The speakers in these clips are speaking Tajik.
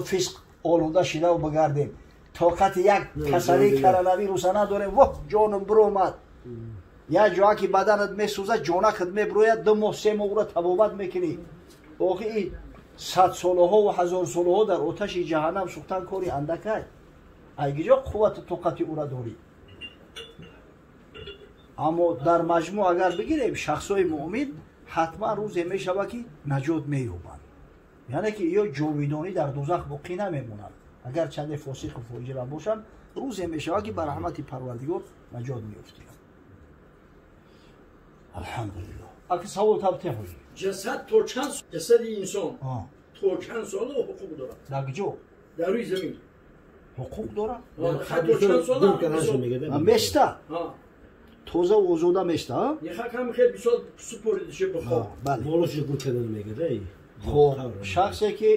Фисқ олуда шидаву бигардем, тоқати як касалии коронавируса надорем. Воҳ, ҷонум биромад. Як ҷоа ки баданат месӯзад, ҷонакат мебирояд, 2 моҳ, 3 моҳ ура табобат мекунӣ. Охи, и садсолаҳову ҳазорсолаҳо дар оташи ҷаҳаннам сӯхтан кори андакай. Айгиҷо қуввату тоқати ура дорӣ? Аммо дар маҷмӯъ агар бигирем, шахсҳои муъмин ҳатман рӯзе мешавад, ки наҷот меёбанд, яъне ки ё ҷовидонӣ дар дузах боқӣ намемонанд. Агар чанде фосиқу фоҷира бошанд, рӯзе мешавад, ки ба раҳмати Парвардигор наҷот меёфтиям. Алҳамдулилло. Аки савол табтеҳои. Ҷасад то чанд, ҷасади инсон то чанд сола ҳуқуқ дорад? Дар куҷо? Дар рӯи замин. Ҳуқуқ дорад? То чанд сола? Места тоза озода места. Хел супоридише бихоб. Хоб, шахсе ки,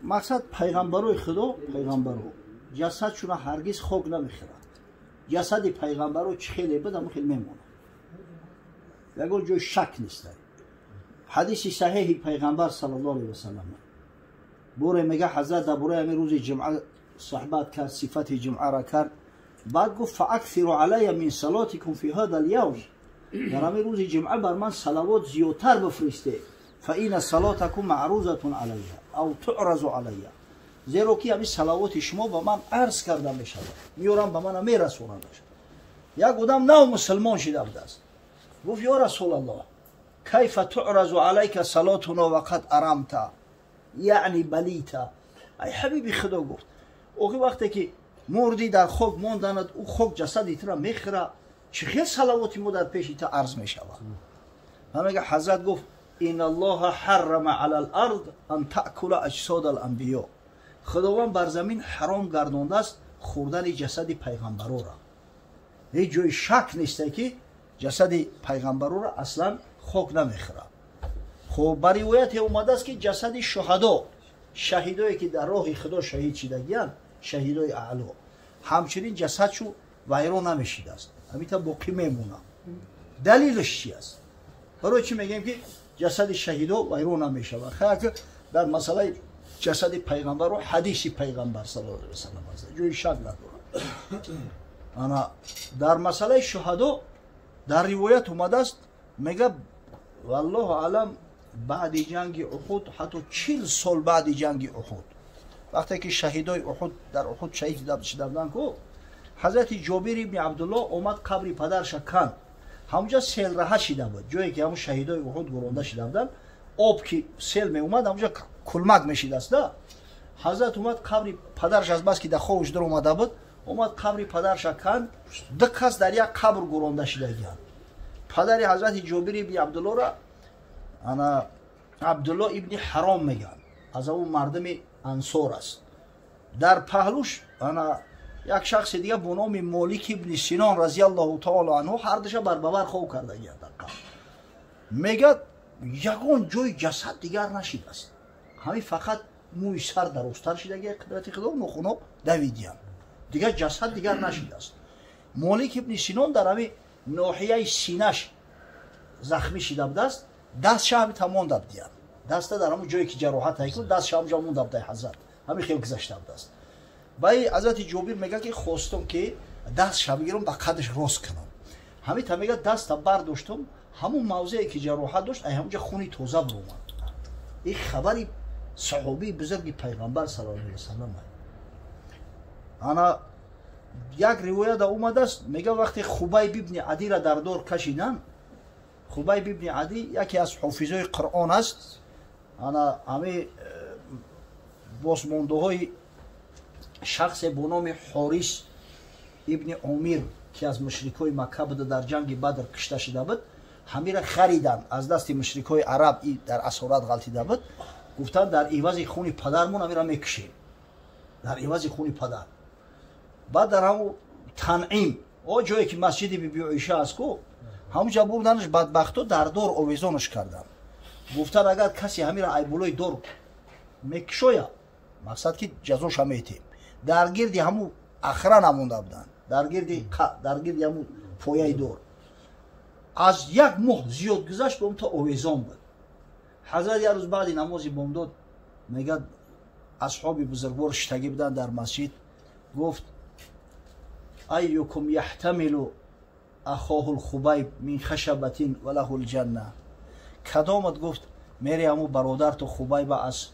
мақсад, пайғамбарои Худо, пайғамбаро ҷасадшуна ҳаргиз хок намехӯрад. Ҷасади пайғамбаро чӣ хеле буд, ҳамон хел мемонад, ягон ҷои шак неста. Ҳадиси саҳеҳи пайғамбар саллаллоҳу алайҳи васалам. Боре, мега, ҳазрат дар бораи ҳамин рӯзи ҷумъа суҳбат кард, сифати ҷумъара кард. Баъд гуфт: فأكثروا علي من صلاتكم في هذا اليوم. Дар ҳамин рӯзи ҷумъа бар ман салавот зиёдтар бифристе. فإن صلاتكم معروضة علي أو تعرض علي. Зеро ки ҳамин салавоти шумо ба ман арз карда мешавад, меёрам, ба мана мерасонандаш. Як одам нав мусулмон шида будааст, гуфт: «Ё Расулаллоҳ, كيف تعرض عليك صلاتنا وقد هرمت, яъни بليت?» Ай ҳабиби Худо, гуфт, охи, вақте ки мурдӣ, дар хок монданад, ӯ хок ҷасади тура мехӯра, чӣ хел салавоти мо дар пеши ту арз мешавад? Мега, ҳазрат гуфт: إن الله حرم على الأرض أن تأكل أجساد الأنبياء. Худованд бар замин ҳаром гардондааст хӯрдани ҷасади пайғамбарора. Ҳеҷ ҷои шак несте, ки ҷасади пайғамбарора аслан хок намехӯрад. Хуб, ба ривояте омадааст, ки ҷасади шуҳадо, шаҳидое ки дар роҳи Худо шаҳид шидагиянд, шаҳидои аъло, ҳамчунин ҷасадшу вайрон намешидааст, ҳамита боқӣ мемонад. Далелаш чи аст? Барои чӣ мегӯем, ки ҷасади шаҳидо вайрон намешавад? Хайр, дар масъалаи ҷасади пайғамбарро ҳадиси пайғамбар саллаллоҳу алайҳи васаллам аст, ҷои шак надорад. Ана дар масъалаи шуҳадо дар ривоят омадааст, мега, валлоҳу аълам, баъди ҷанги Уҳуд, ҳатто 40 сол баъди ҷанги Уҳуд, вақте ки шаҳидои Уҳуд дар Уҳуд шаҳид шида буданд ку, ҳазрати Ҷобир ибни Абдуллоҳ омад, қабри падарша канд. Ҳамунҷа селраҳа шида буд, ҷое ки ҳамун шаҳидои Уҳуд гуронда шида буданд. Об ки сел меомад, ҳамунҷа кулмак мешидаст да. Ҳазрат омад, қабри падараш, аз бас ки дар хобаш дар омада буд, омад, қабри падарша канд. Ду кас дар як қабр гуронда шидагиянд. Падари ҳазрати Ҷобир ибни Абдуллоҳра ана Абдулло ибни Ҳаром мегӯянд, аз ҳамун мардуми ансор аст. Дар паҳлуш ана як шахси дига бо номи Молик ибни Синон разиаллоҳу таоло анҳу. Ҳардуша барбабар хоб кардагиянд дар қабр. Мегӯяд, ягон ҷои ҷасад дигар нашидааст, ҳамин фақат мӯи сар дарозтар шидаги, қудрати Худо, нохуно давидиянд, дигар ҷасад дигар нашидааст. Молик ибни Синон дар ҳамин ноҳияи синаш захмӣ шида будааст, дастша ҳамита монда будиянд. Даста дар ҳамон ҷое ки ҷароҳат ҳайкун, дастша ҳамҷо монда будай. Ҳазрат ҳамин хел гузашта будааст. Баи ҳазрати Ҷобир мега, ки хостум, ки дастша бигирам, ба қадаш рост кунам. Ҳамита, мега, даста бардоштум, ҳамун мавзее ки ҷароҳат дошт, ай ҳамунҷа хуни тоза биромад. Ин хабари саҳобии бузурги пайғамбар саллаллоҳу алайҳи васаллам. Ана як ривоята омадааст, мега, вақте Хубайб ибни Адира дар дор кашидан, Хубайб ибни Адӣ яке аз ҳофизои Қуръон аст. Ана ҳами бозмондаҳои шахсе бо номи Ҳорис ибни Омир, ки аз мушрикҳои Макка буда, дар ҷанги Бадр кушта шида буд, ҳамира хариданд аз дасти мушрикҳои араб, дар асорат ғалтида буд. Гуфтанд, дар ивази хуни падармон ҳамира мекушем, дар ивази хуни падар. Баъд дар ҳамун Танъим, о ҷое ки масҷиди Биби Оиша аст ку, ҳамунҷа бурданаш. Бадбахто дар дор овезонаш карданд. Гуфтанд, агар касе ҳамира айбулои дор мекушоя, мақсад ки ҷазоша метем. Дар гирди ҳамун ахра намонда буданд, дар гирди ҳамун пояи дор. Аз як моҳ зиёд гузашт, то овезон буд. Ҳазрат як рӯз баъди намози бомдод мегӯяд. асҳоби бузургвор шиштагӣ буданд дар масҷид, гуфт: айюкум яҳтамилу ахоҳу лхубайб мин хашабатин ва лаҳу лҷанна. Кадомат, гуфт, мери ҳаму бародарту Хубайба аз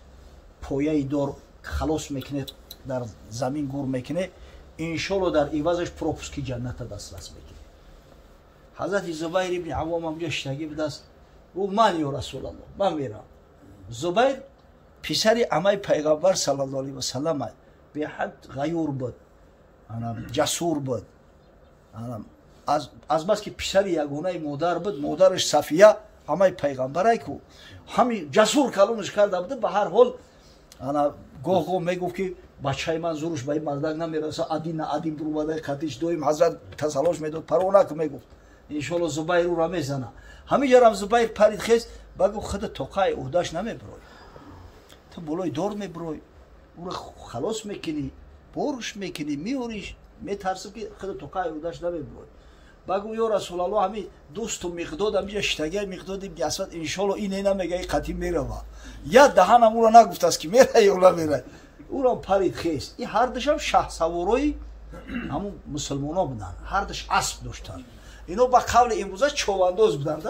пояи дор халос мекунед, дар замин гур мекунед, иншолло дар ивазаш пропуски ҷанната дастрас мекунед. Ҳазрати Зубайр ибни Авом ҳамҷа шиштагӣ будааст. Гуфт: ман, ё Расулалло, ман мерам. Зубайр писари амаи пайғамбар саллаллоҳу алайҳи васаллам, беҳад ғаюр буд, ҷасур буд. Азбаски писари ягонаи модар буд, модараш Сафия амаи пайғамбарай ку, ҳами ҷасур калонаш карда буда. Ба ҳар ҳол гоҳ гоҳ мегуфт, ки бачаи ман зуруш ба ин мардак намераса, адин на адин бурумадаи қатиш. Доим ҳазрат тасаллош медод, парво наку, мегуфт, иншолло Зубайр ӯра мезана. Ҳамин ҷарам Зубайр парид хез ба гуфт: худа тоқаи уҳдаш намебирой, ту болои дор мебирой, ӯра халос мекунӣ, боруш мекунӣ, меориш, метарсим ки худа тоқаи уҳдаш намебирой. Ба гуфт: ё Расулалло, ҳами дӯсту Миқдод ҳамиҷа шитагия, Миқдод ибни Асвад, иншолло ин намега, и қатӣ мерава. Я даҳанам ӯра нагуфтааст, ки мера ё намера. Ӯрам парид хест. И ҳардушам шаҳсаворои ҳамун мусулмоно буданд, ҳардуш асп доштанд. Ино ба қавли имрӯза човандоз буданд.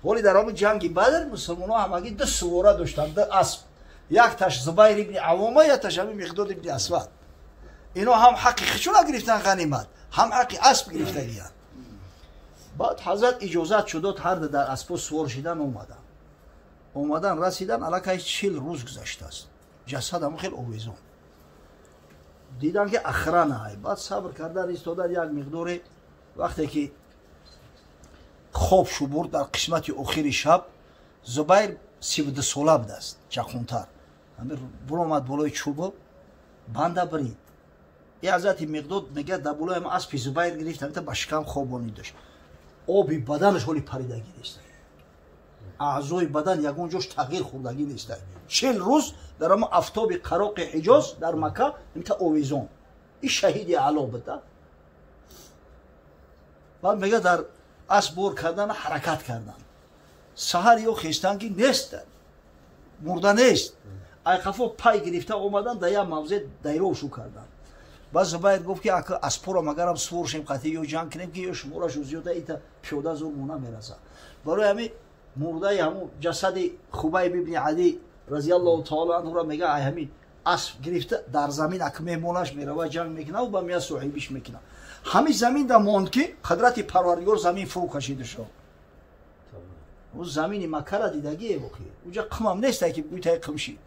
Воли дар ҳамун ҷанги Бадр мусулмоно ҳамагӣ ду сувора доштанд, ду асп: якташ Зубайр ибни Авома, якташ ҳамин Миқдод ибни Асвад. Ино ҳам ҳаққи хичуна гирифтан ғанимат, ҳам ҳаққи асп гирифтагиянд. Баъд ҳазрат иҷозат шудод, ҳарду дар аспо сувор шидан омаданд. Омадан расидан, аллакай 40 рӯз гузаштааст, ҷасад ҳамон хел овезон. Дидан, ки охрана ай. Баъд сабр кардан истодан як миқдоре. Вақте ки хоб шубурд, дар қисмати охири шаб, Зубайр 32 сола будааст, ҷақунтар, буромад болои чӯбо, банда бирид. И ҳазрати Миқдод мегӯяд, дар болои аспи Зубайр гирифт, ҳамита ба шикам хобонид дошт. Оби баданаш ҳоли паридагӣ нест, аъзои бадан ягон ҷош тағйир хӯрдагӣ нест. 40 рӯз дар ҳама афтоби қароқи Ҳиҷоз, дар Макка ҳамита овезон. И шаҳиди аъло буда. Баъд мега, дар асп бор кардан ҳаракат кардан. Саҳар ё хестан, ки нест, мурда нест. Айқафо пай гирифта омадан, дар як мавзеъ дайрошу кардан. Баъд Зубайр гуфт, ки ака, аспоро магарам сувор шем, қатъи ё ҷанг кунем, ки ё шуморашу зиёда, ита пиёда зур намераса. Барои ҳамин мурдаи ҳамун ҷасади Хубайб ибни Адӣ разиаллоҳу таоло анҳура, мега, ай ҳамин асп гирифта дар замин ак меҳмонаш мерава, ҷанг мекуна, ба мия соҳибиш мекуна. Ҳамин замин да монд, ки қадрати Парвардигор замин фурӯ кашида шуд. Ӯ замини Маккара дидагие охи, уҷа қимам нестай, ки гӯйтай қим шид.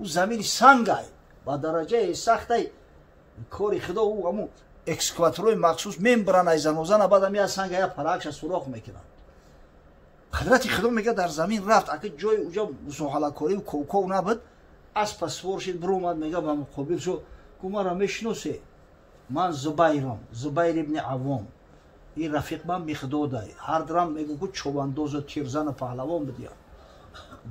Ӯ замини сангай, ба дараҷаи сахтай. Кори худо, ӯ ҳамун экскаваторҳои махсус мембаранд, ай занозана, баъдам я санга, я паракша сурох мекунанд. Қадрати худо, мега, дар замин рафт. Аки ҷои уҷа мусоҳалакорию ковков набуд. Аспа сувор шид, биромад, мега, ба муқобил шуд. Гу: мара мешиносе? Ман Зубайрам, Зубайр ибни Авом. Ин рафиқ ман Миқдодай. Ҳардрам, мегу, ку човандозу тирзану паҳлавон будиям.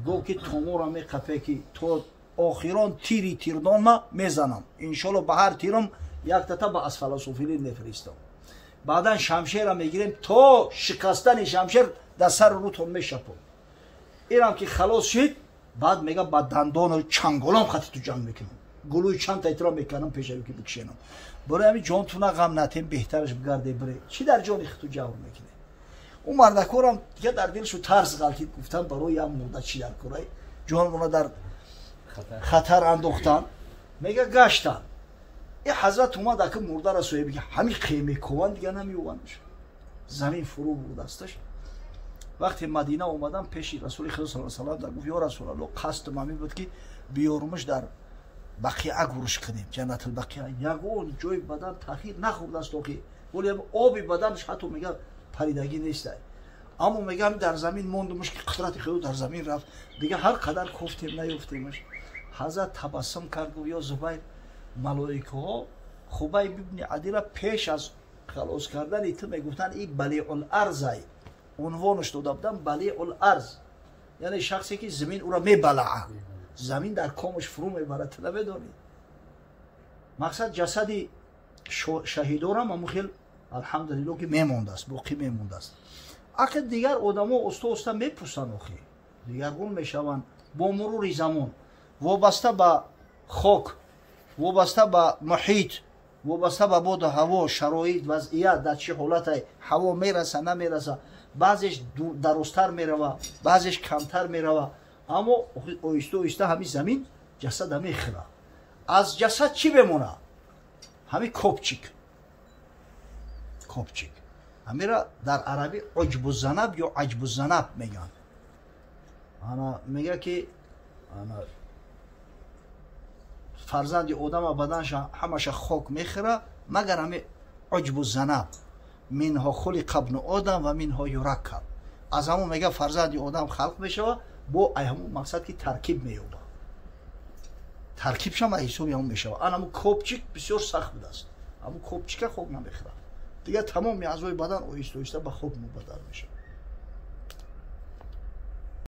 Гуфт, ки томора меқапе, ки то охирон тири тирдонма мезанам, иншолло ба ҳар тирам яктата ба асфаласофилин мефиристам. Баъдан шамшера мегирем, то шикастани шамшер дар сари рӯтон мешапом. Инам ки халос шид, баъд, мега, ба дандону чанголам хати ту ҷанг мекунам, гулӯи чанд тайтро мекунам пешави ки бикшенам. Барои ҳамин ҷонтуна ғам натем, беҳтараш бигарде бире. Чӣ дар ҷони хиту ҷавр мекунӣ? Ӯ мардакорам дига дар дилшу тарс ғалтид. Гуфтам, барои як мурда чӣ дар курай ҷонмона дар хатар андохтан? Мега, гаштан. И ҳазрат омад, аки мурдара соҳиби ҳамин қемекован дига намеёвандш, замин фурӯ бурдасташ. Вақте Мадина омадан, пеши Расули Худо сал салам дар гуфт: ё Расулалло, қасдум ҳамин буд, ки биёрумаш, дар Бақиа гурӯш кунем, Ҷаннатулбақиа. Ягон ҷои бадан таъхир нахӯрдааст охи, вале оби баданаш ҳатто, мега, паридагӣ нестай. Аммо, мега, дар замин мондумаш, ки қудрати Худо дар замин рафт. Дига ҳар қадар кофтем, наёфтемаш. Ҳазрат табассум кард, гуфт: ё Зубайр, малоикаҳо Хубайб ибни Адира пеш аз халос кардани ту мегуфтанд, и балиул арзай. Унвонаш дода буданд балиул арз, яъне шахсе ки замин ӯро мебалаа, замин дар комаш фурӯ мебарад. Ту намедонӣ. Мақсад, ҷасади шаҳидорам ҳамун хел, алҳамдулилло, ки мемондааст, боқӣ мемондааст. Ақи дигар одамо оста оста мепӯсанд, охи дигаргун мешаванд бо мурури замон. Вобаста ба хок, вобаста ба муҳит, вобаста ба боду ҳаво, шароит, вазъият, дар чӣ ҳолате ҳаво мераса, намераса, баъзеш дарозтар мерава, баъзеш камтар мерава, аммо оҳиста оҳиста ҳамин замин ҷасада мехӯра. Аз ҷасад чӣ мемона? Ҳамин копчик. Копчик ҳамира дар арабӣ уҷбузанаб ё аҷбузанаб мегӯянд. Ана мега, ки ана фарзанди одама баданша ҳамаша хок мехӯра, магар ҳами уҷбузанаб. Минҳо хулиқа бну одам ва минҳо юраккаб. Аз ҳамон, мега, фарзанди одам халқ мешава, бо ай ҳамон мақсад, ки таркиб меёба, таркибшам аз ҳисоби ҳамон мешава. Ан ҳамун копчик бисёр сахт будааст, ҳамун копчика хок намехӯрад. Дигар тамоми аъзои бадан оҳиста оҳиста ба хок мубаддал мешавад.